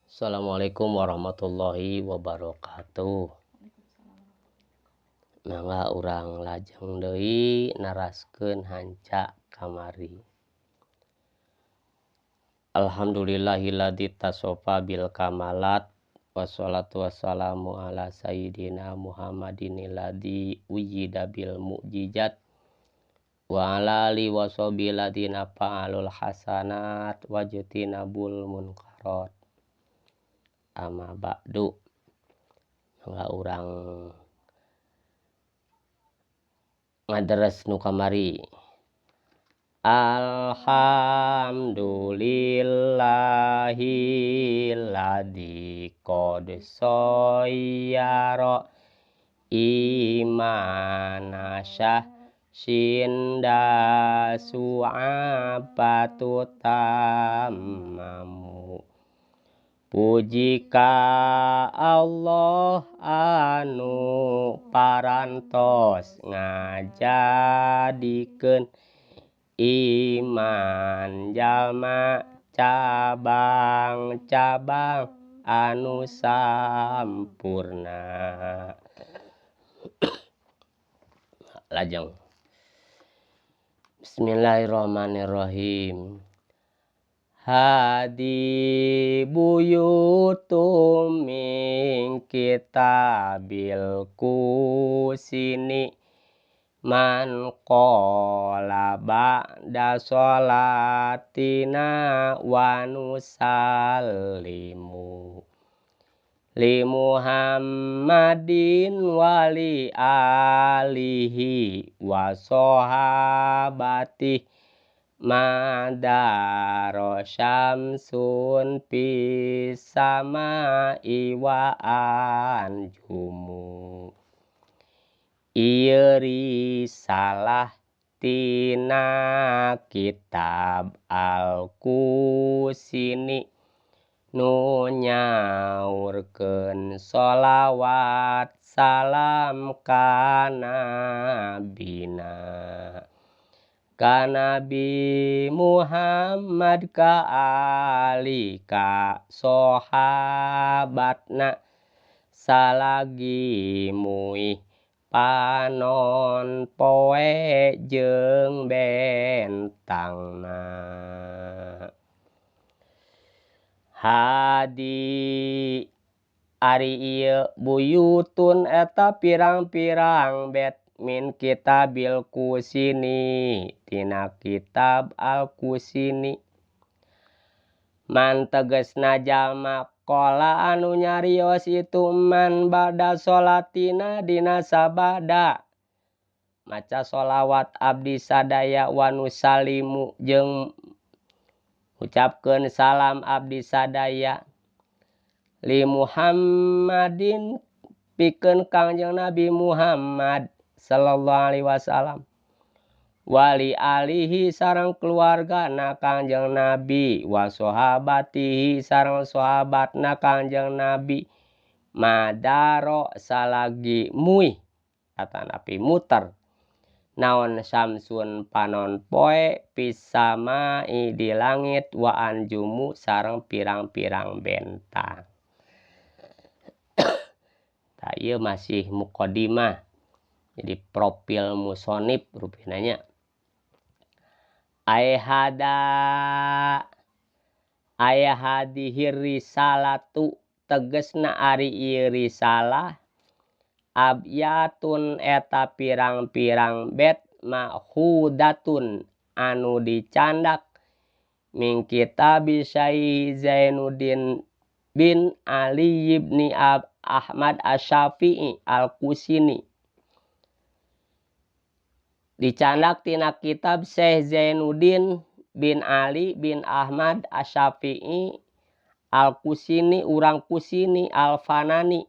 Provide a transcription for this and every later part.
Assalamualaikum warahmatullahi wabarakatuh. Mangga urang lajeng deui naraskeun hanca kamari. Alhamdulillahilladzi tasofa bil kamalat wassalatu wassalamu ala sayyidina Muhammadin alladzi wujida bil mukjizat wa ala alihi washabihi ladzina fa'alul hasanat wajtinabul munkarat. Amma ba'du. Mangga urang ngaderes nu kamari. Alhamdulillahilladzi qad sayyara imana syah sinda su'abatu tamamu. Puji ka Allah anu parantos ngajadikeun iman jalma cabang-cabang anu sampurna. Lajeng. Bismillahirrahmanirrahim. Hadi buyutum min kitabil kusini man qala ba'da sholatina wa nusallimu li Muhammadin wali alihi wa sahabati madaro syamsun fis samai wa anjumu. Ieu risalah tina kitab Al-Kusini nu nyaurkeun sholawat salam ka nabina. Ka Nabi Muhammad ka ali ka sahabatna salagi muih panon poe jeung bentangna. Hadi ari ieu buyutun eta pirang-pirang bet min kitabil kusini tina kitab Al-Kusini. Man tegasna jalma qala anu nyarios itu man ba'da sholatina dina sabada maca sholawat abdi sadaya wa nusalimu jeung ucapkeun salam abdi sadaya li Muhammadin pikeun Kangjeng Nabi Muhammad sallallahu alaihi wasallam wali alihi sareng keluargana Kangjeng Nabi wa sahabatihi sareng sahabatna Kangjeng Nabi madaro salagi muih atanapi muter naon samsun panon poe pisamai di langit wa anjumu sareng pirang-pirang bentang. Tah ieu masih muqaddimah. Jadi profil musonib rupinanya. Ai hada ai hadihir risalatu tegesna ari ieu risalah abyatun eta pirang-pirang bet makhudatun anu dicandak min kitab Syekh Zainuddin bin Ali ibni Ahmad Asy-Syafi'i Al-Kusini. Dicandak tina kitab Syekh Zainuddin bin Ali bin Ahmad Asy-Syafi'i Al-Kusini urang Kusini Al-Fanani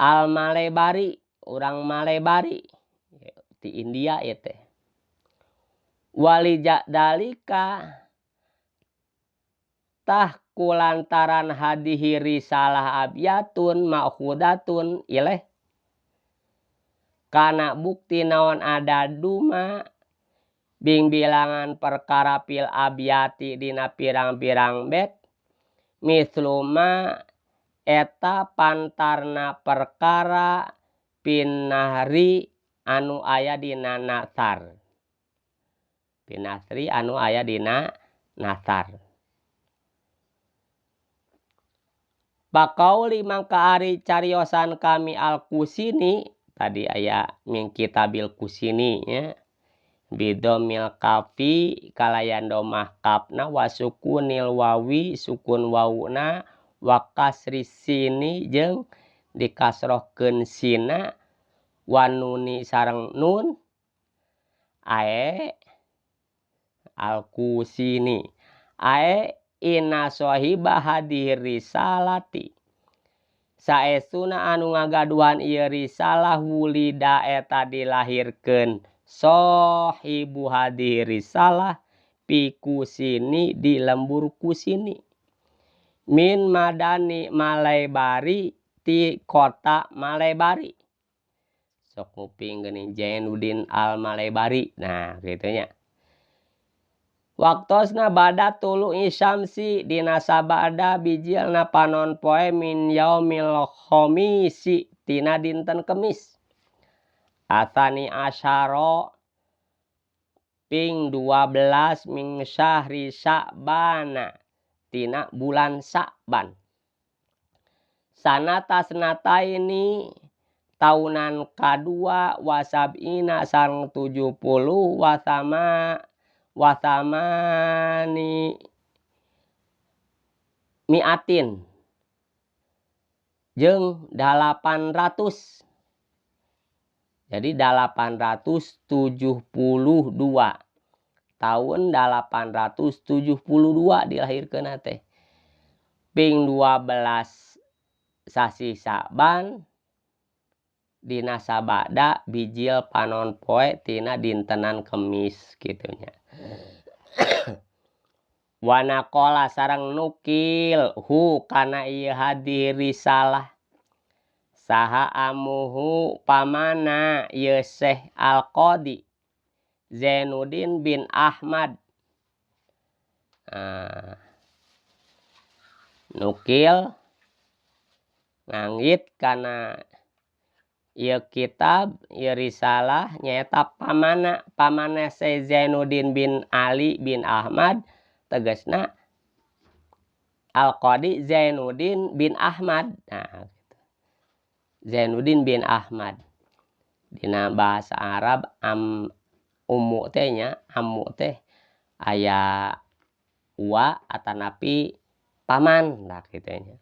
Al-Malebari urang Malebari di India ieu teh. Wali dalika tah kulantaran hadihi risalah abyatun ma'khudatun ileh kana bukti naon ada duma bing bilangan perkara fil abyati dina pirang-pirang bet Mithluma eta pantarna perkara finahri anu aya dina nasar. Finasri anu aya dina nasar. Bakauli mangka ari cariosan kami alkusini tadi aya min kitabil kusini nya bidomil kafi kalayan domah kafna wasukunil wawi sukun wauna wa kasri sini jeung dikasrohkeun sina wanuni sareng nun ae alkusini ae inna shohiba hadhihi risalati saestuna anu ngagaduhan ieu risalah wulida eta dilahirkeun shohibu hadhihi risalah fi kusini di lembur kusini min madani malaebari ti kota malaebari sok nguping geuning Jainuddin Al Malaebari nah kitu nya. Waktosna bada thulu'i syamsi dina sabada bijilna panon poe min yaumil khomisi tina dinten kemis atsani asyara ping 12 min syahri sya'bana tina bulan sya'ban sanata sanataini taunan kadua wasab'ina sareng 70 wasama wasamani miatin jeung 800 jadi 872 tahun 872 dilahirkeunna teh ping 12 sasih sya'ban dina sabada bijil panon poe tina dintenan kemis kitu nya. Wanakola sareng nukil hu kana ieu hadhihi risalah saha amuhu pamana ieu Syekh Al-Qadhi Zainuddin bin Ahmad. Nukil nganggit kana ieu kitab ieu risalah nyaeta pamana pamana Syekh Zainuddin bin Ali bin Ahmad tegasna Al-Qadhi Zainuddin bin Ahmad. Nah, Zainuddin bin Ahmad dina bahasa Arab am ummu teh nya ammu teh aya uwa atanapi paman nah kitu nya.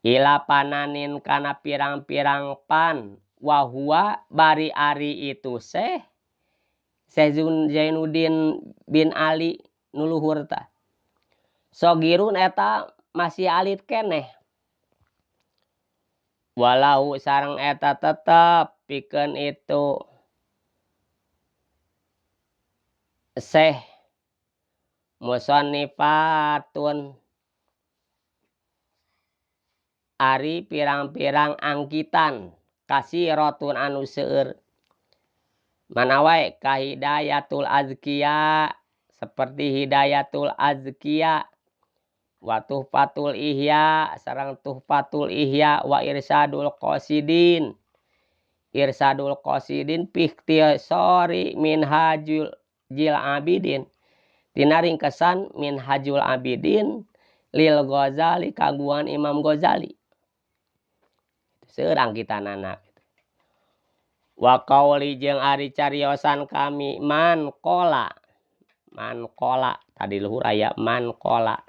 Ila pananin kana pirang-pirang pan wahua bari ari itu Syekh Zainuddin bin Ali nu luhur tah sogirun eta masih alit keneh walau sareng eta tetep pikeun itu Syekh musonnifatun ari pirang-pirang angkitan kasirotun anu seueur mana wae ka hidayatul azkiya seperti hidayatul azkiya wa tuhfatul ihya sareng tuhfatul ihya wa irsadul qasidin irsadul qasidin fi ikhtisari minhajul jil abidin tina ringkesan minhajul abidin lil Ghazali kagungan Imam Ghazali seueur angkitanana. Wa qauli jeung ari cariosan kami man qala man qala tadi luhur aya man qala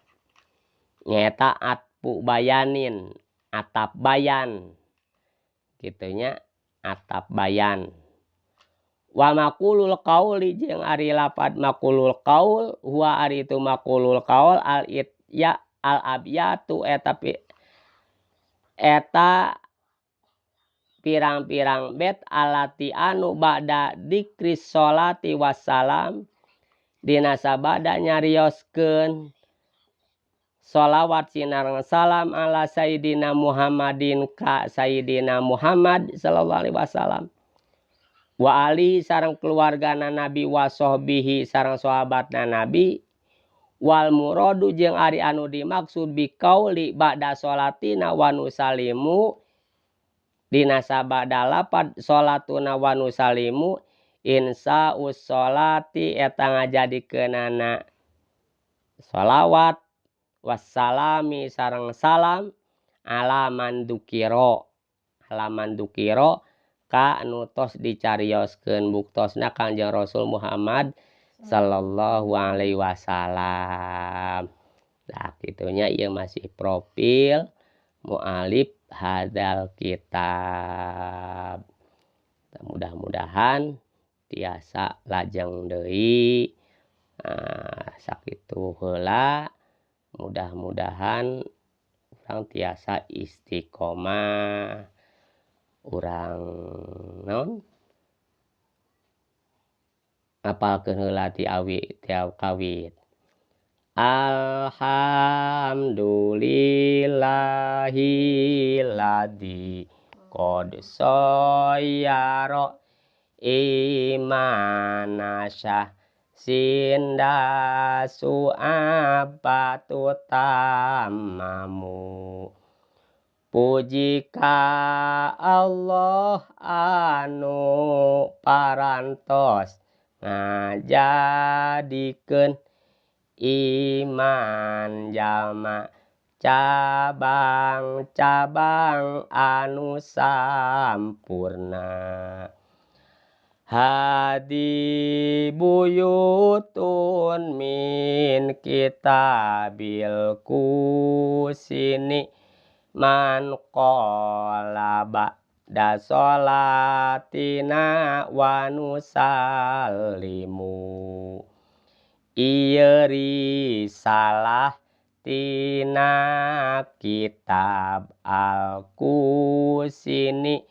nyaeta atfu bayanin atap bayan kitu nya atap bayan. Wa maqulul qauli jeung ari lapad maqulul qaul huwa ari itu maqulul qaul al itya al abyatu eta eta pirang-pirang bet alati anu ba'da dzikri sholati wassalam dina sabada nyarioskeun sholawat sinareng salam ala sayidina Muhammadin ka sayidina Muhammad sallallahu alaihi wasallam wa ali sareng keluargana nabi wa sahbihi sareng sahabatna nabi Wal muradu jeung ari anu dimaksud biqauli ba'da sholatina wa nusalimu dina sabada lapad sholatuna wa nusalimu insa'us sholati eta ngajadikeunana sholawat wassalami sareng salam ala man dzukira ala man dzukira ka anu tos dicarioskeun buktosna Kangjeng Rasul Muhammad shallallahu alaihi wasallam. Tah kitu nya ieu masih profil mualif hadzal kitab. Mudah mudahan tiasa lajeng deui sakitu heula mudah mudahan urang tiasa istiqomah urang naon ngapalkeun heula ti awi ti kawit. Alhamdulillahilladzi qad shoyyara imana syahsinda su'abatu tamamu. Puji ka Allah anu parantos ngajadikeun iman jalma cabang cabang anu sampurna. Hadi buyutun min kitabil kusini man qala ba'da sholatina wa nusallimu. Ieu risalah tina kitab alkusini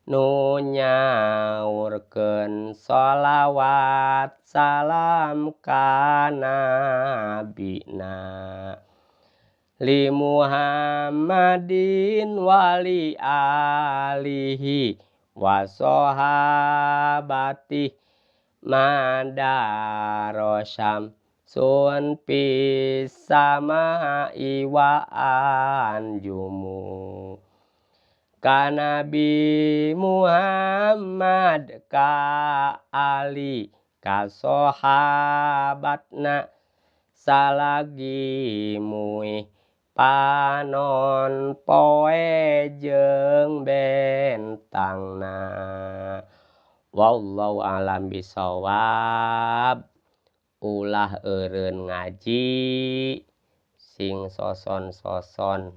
nu nyaurkeun sholawat salam ka nabina. Li muhammadin wali alihi wasohabatihi madarosam sun fis samai wa anjumu. Ka nabi muhammad ka ali ka sahabatna salagi muih panon poe jeung bentangna. Wallahu a'lam bishawab. Ulah eureun ngaji sing soson soson.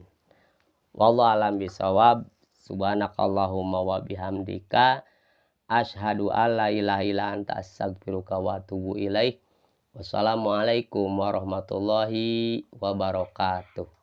Wallahu a'lam bishawab. Subhanakallahumma wa bihamdika asyhadu alla ilaha illa anta astaghfiruka wa atubu ilaik. Wassalamualaikum warahmatullahi wabarakatuh.